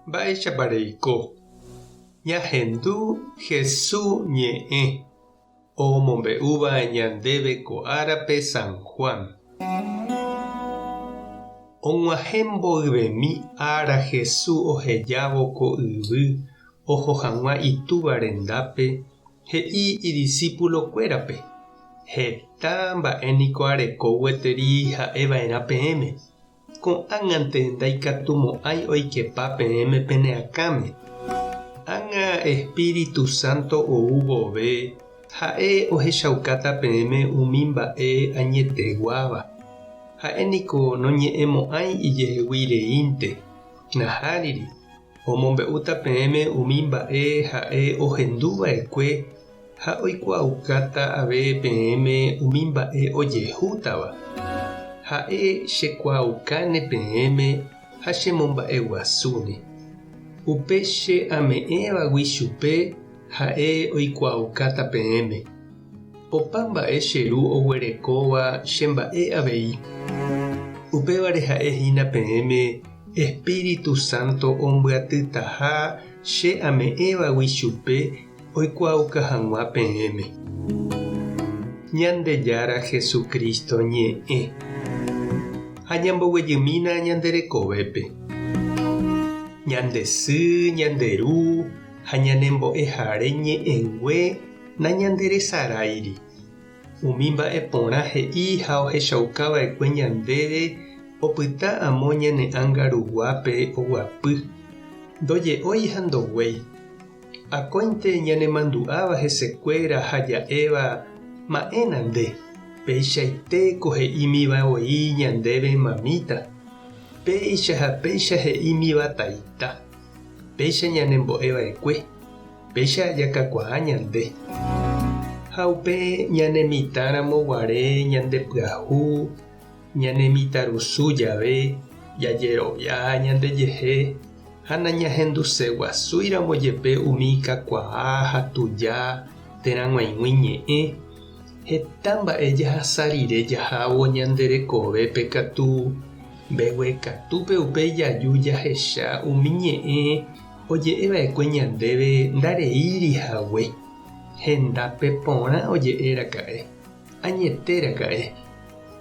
Mba'éichapa reiko? Ñahendu Hesu ñe'ẽ omombe'úva ñandéve ko árape San Juan. Og̃uahẽ mboyvemi ára Hesu ohejávo ko yvy oho hag̃ua Itúva rendápe, he'i idisípulokuérape, Heta mba'e niko areko gueteri ha'e va'erã peẽme. Ko'ág̃ante ndaikatumo'ãi oikepa peẽme pene akãme. Ág̃a Espíritu Santo ou vove, ha'e ohechaukáta peẽme umi mba'e añeteguáva. Ha'e niko noñe'ẽmo'ãi ijehegui reínte. Nahániri, omombe'úta peẽme umi mba'e ha'e ohendu va'ekue ha oikuaaukáta ave peẽme umi mba'e ojehútava. Ha'e chekuaaukáne peẽme ha chemomba'eguasúne. Upe che ame'ẽvagui chupe ha'e oikuaaukáta peẽme. Opa mba'e che Ru oguerekóva che mba'e avei. Upévare ha'e hína peẽme Espíritu Santo ombyatytaha che ame'ẽvagui chupe oikuaauka hag̃ua peẽme. Ñandejára Jesucristo ñe'ẽ. Ha ñamboguejymína ñande rekovépe. Ñande sy, ñande ru ha ñane mbo'ehare ñe'ẽngue nañanderesaráiri. Umi mba'e porã he'i ha ohechauka va'ekue ñandéve opyta amo ñane ánga ruguápe oguapy, ndoje'ói ha ndoguéi. Akóinte ñanemandu'áva hesekuéra ha ja'éva, Ma'ẽna nde, peichaite ko he'ímiva voi ñandéve mamíta, péicha ha péicha he'ímiva taita, péicha ñanembo'e va'ekue, péicha jakakuaa ñande. Ha upe ñane mitãramo guare ñande pyahu, ñane mitãrusu jave, jajerovia ñandejehe, Ha nañahenduseguasúiramo jepe umi kakuaa ha tuja térã g̃uaig̃ui ñe'ẽ, heta mba'e jahasa rire jahávo ñande rekovépe katu, mbeguekatúpe upéi jaju jahecha umi ñe'ẽ oje'eva'ekue ñandéve ndareíri hague, hendápe porã oje'eraka'e. Añete raka'e,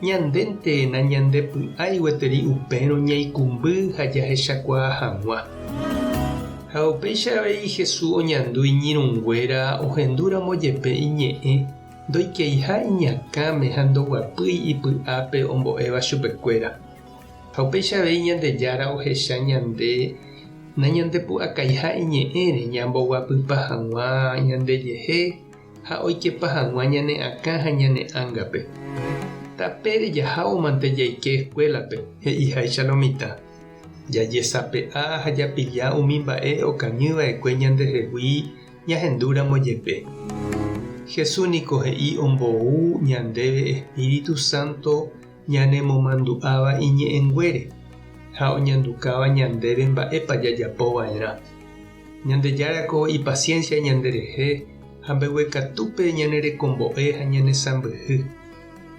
ñandénte nañandepy'ái gueteri upérõ ñaikũmby ha jahechakuaa hag̃ua. Ha upéicha avei Jesús oñandu iñirũnguéra ohendúramo jepe iñe'ẽ ndoikeiha iñakãme ha ndoguapýi ipy'ápe ombo'éva chupekuéra. Ha upéicha avei Ñandejára ohecha ñande nañandepu'akaiha iñe'ẽre ñamboguapypa hag̃ua ñandejehe ha oikepa hag̃ua ñane akã ha ñane ángape. Tapére jahávo mante jaike eskuélape, he'iháicha lo mitã. Jajesape'a ha japilla umi mba'e okañy va'ekue ñandehegui ñahendúramo jepe. Jesús niko he'i ombou ñandéve Espíritu Santo ñanemomandu'áva iñe'ẽnguére ha oñandukáva ñandéve mba'épa jajapo va'erã. Ñandejára ko ipasiénsia ñanderehe ha mbeguekatúpe ñanerekombo'e ha ñanesãmbyhy.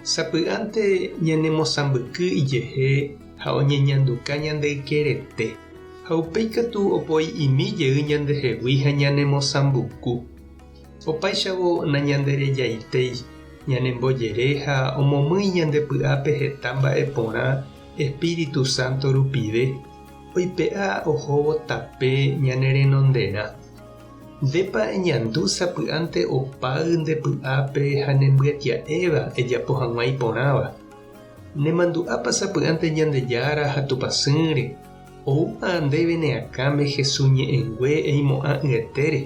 Sapy'ánte ñanemosãmbyky ijehe ha oñeñanduka ñande ykerete, ha upéi katu opoi'imi jey ñandehegui ha ñanemosãmbuku. Opáichavo nañanderejaitéi, ñanembojere ha omomýi ñande py'ápe heta mba'e porã Espíritu Santo rupive. Oipe'a ohóvo tape ñane renonderã. Ndépa eñandu sapy'ánte opáy nde py'ápe ha nembyetia'éva ejapo hag̃ua iporãva? Nemandu'ápa sapy'ánte Ñandejára ha Tupãsýre, oúma ndéve ne akãme Hesu ñe'ẽngue eimo'ã'ỹetére?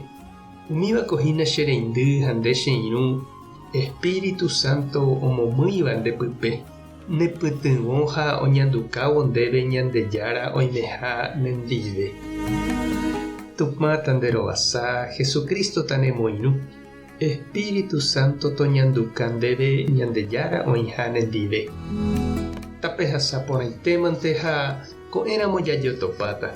Umívako hína che reindy ha nde che irũ, Espíritu Santo omomýiva nde pype. Nepytyvõ ha oñandukávo ndéve Ñandejára oimeha nendive. Tupã tanderovasa, Jesucristo tanemoirũ, Espíritu Santo toñanduka ndéve Ñandejára oĩha nendive. Tapehasa porãitémante ha ko'ẽramo jajotopáta.